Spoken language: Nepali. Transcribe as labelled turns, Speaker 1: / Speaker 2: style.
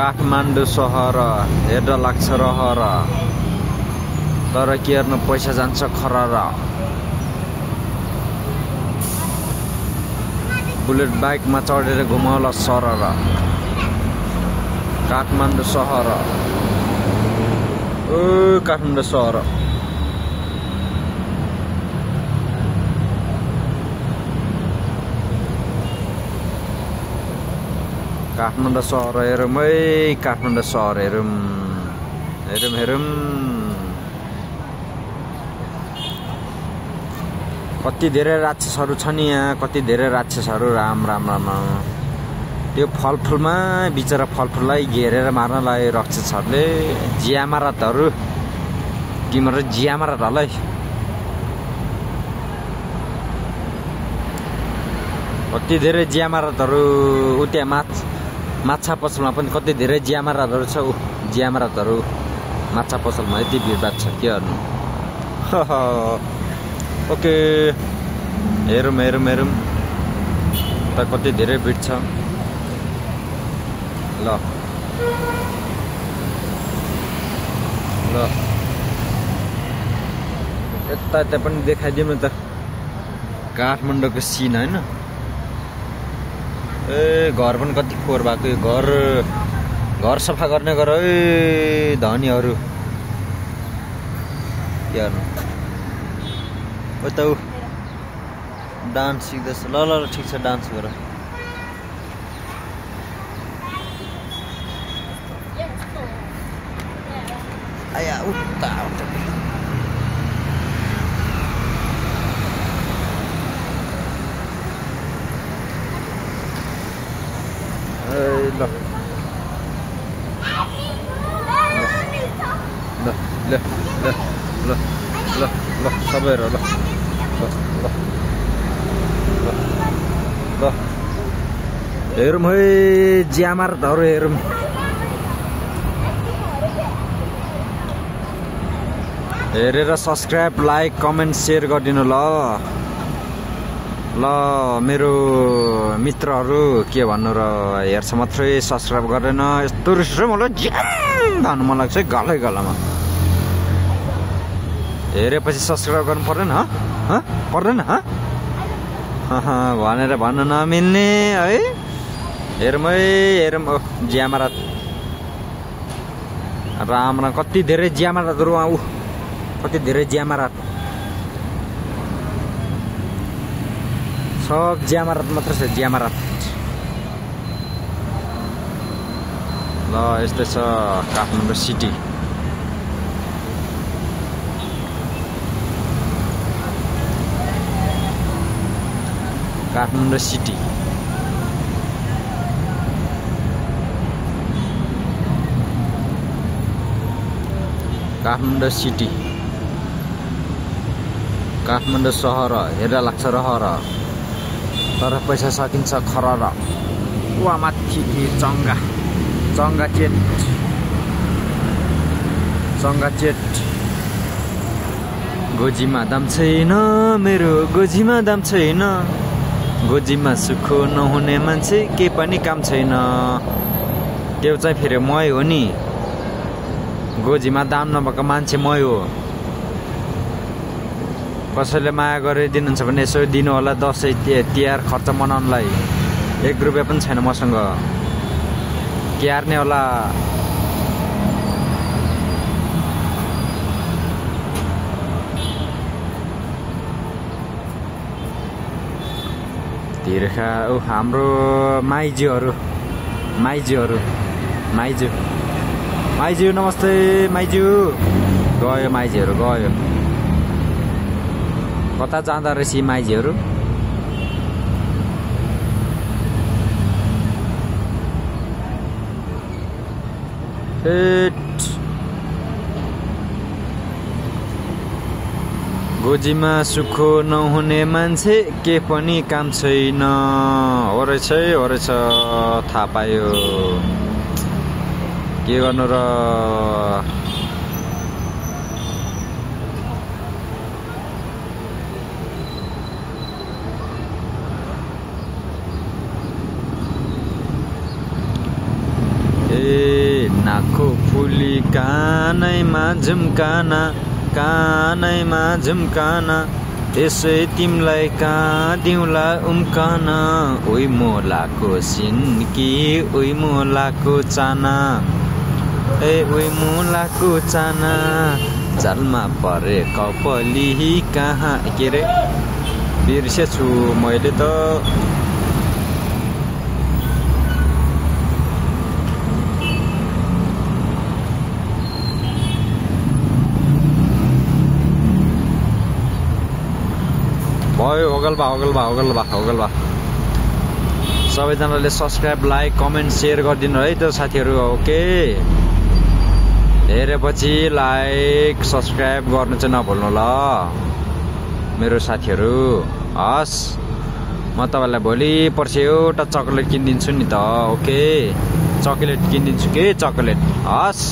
Speaker 1: काठमाडौँ सहर हेर्दा लाग्छ रहर, तर के हेर्नु पैसा जान्छ खरर। बुलेट बाइकमा चढेर घुमाउला सरर, काठमाडौँ सहर। ओ काठमाडौँ सहर काठमाडौँ सहर हेरौँ है, काठमाडौँ सहर हेरौँ हेरौँ हेरौँ। कति धेरै राक्षसहरू छ नि यहाँ, कति धेरै राक्षसहरू। राम राम राम। त्यो फलफुलमा बिचरा फलफुललाई घेरेर मार्न लागे राक्षसहरूले। ज्यामारातहरू तिम्रो ज्यामारातहरूलाई कति धेरै ज्यामारातहरू। उ त्यहाँ माछा पसलमा पनि कति धेरै ज्यामारातहरू छ। ज्यामारातहरू माछा पसलमा यति भिडभाड छ के गर्नु। ओके हेरौँ हेरौँ हेरौँ त कति धेरै भिड छ। ल ल यता यता पनि देखाइदिउँ न त काठमाडौँको सिन होइन। ए घर पनि कति फोहोर भएको। यो घर सफा गर्ने गर है धनीहरू के गर्नु। ओ त डान्स सिक्दैछ। ल ल ठिक छ डान्स गर। आया उता उता ल ल ल ल ल ल सबै हेर। ल ल ल हेरौँ है ज्यामारतहरू हेरौँ। हेरेर सब्सक्राइब लाइक कमेन्ट सेयर गरिदिनु ल। ल मेरो मित्रहरू के भन्नु र, हेर्छ मात्रै सब्सक्राइब गरेन। यस्तो रिस मलाई ज्याम भन्नु मन लाग्छ गलै गलामा। हेरेपछि सब्सक्राइब गर्नु पर्दैन पर्दैन भनेर भन्नु नमिल्ने है। हेरौँ है हेरौँ। ज्यामारात राम राम कति धेरै ज्यामारातहरू। कति धेरै ज्यामारात। सब ज्यामारात मात्र छ ज्यामारात। ल यस्तै छ Kathmandu city. Kathmandu city Kathmandu city Kathmandu सहर हेर्दा लाग्छ रहर, तर पैसा सकिन्छ खरर। वा माथि चङ्गा चेट गोजीमा दाम छैन मेरो, गोजीमा दाम छैन। गोजीमा सुख नहुने मान्छे के पनि काम छैन। त्यो चाहिँ फेरि मै हो नि। गोजीमा दाम नभएको मान्छे मै हो। कसैले माया गरिदिनुहुन्छ भने यसो दिनु होला। दसैँ तिहार खर्च मनाउनलाई 1 रुपियाँ पनि छैन मसँग। क्यार्ने होला। तिर्खा हाम्रो माइजूहरू नमस्ते माइजू। गयो माइजीहरू गयो। कता जाँदा रहेछ माइजीहरू। गोजीमा सुख नहुने मान्छे के पनि काम छैन। हो रहेछ थाहा पायो। के गर्नु र। ए नाकको फुली कानैमा झुम्काना कानैमा झुम्काना त्यसै तिमलाई कहाँ दिउँला उम्कन ओइ मोलाको सिन्की ओइ मोलाको चाना ए ओइ मोलाको चाना जालमा परे कपली कहाँ के रे बिर्सेछु मैले त भयो होगलबा सबैजनाले सब्सक्राइब लाइक कमेन्ट सेयर गरिदिनु है त साथीहरू ओके हेरेपछि लाइक सब्सक्राइब गर्नु चाहिँ नभुल्नु ल मेरो साथीहरू हस् म तपाईँलाई भोलि पर्सि एउटा चकलेट किनिदिन्छु नि त ओके चकलेट किनिदिन्छु के चकलेट हस्